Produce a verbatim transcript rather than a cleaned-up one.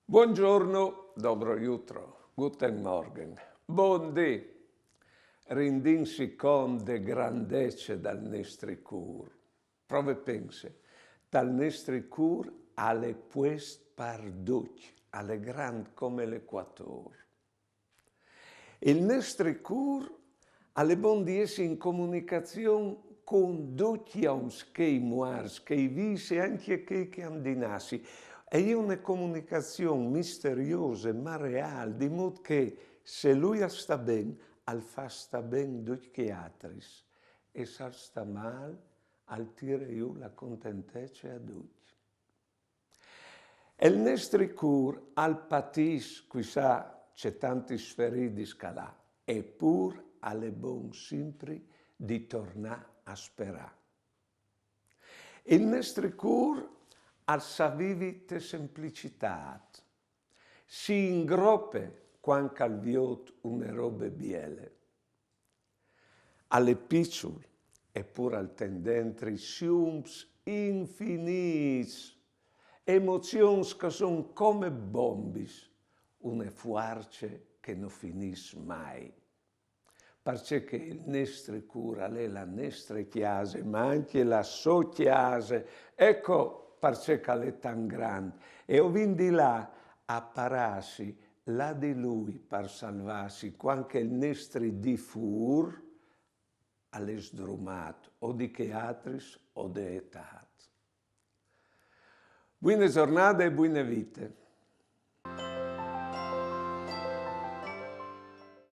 Buongiorno, dobro jutro, guten Morgen, bon dì. Rindìnsi cont de grandece dal nestri cûr. Prove pense, tal nestri cûr al è puest par ducj, al è grant come l'ecuatôr. Il nestri cûr al è bon di jessi in comunicazion cun ducj i oms, chei muarts, chei vîfs e ancje chei che a 'nd è nassi. E je une comunicazion misteriose, ma reâl, di mût che se lui al sta ben, al fâs stâ ben ducj chei altris. E se al sta mâl, al tire jù la contentece a ducj. E il nestri cûr al patìs, cuissà ce tantis feridis che al à, epûr al è bon simpri di tornâ a sperâ. Il nestri cûr al sa vivi te semplicitât, si ingrope cuant che al viôt une robe biele. Al è piçul, epûr al ten dentri siums infinîts, emozions che a son come bombis, une fuarce che no finìs mai. Parcè che il nestri cûr al è la nestre cjase, ma ancje la sô cjase. Eco parcè che al è tant grant. E o vin di lâ a parâsi là di lui par salvâsi, cuant che il nestri difûr al è sdrumât o di chei altris o de etât. Buine zornade e buine vite.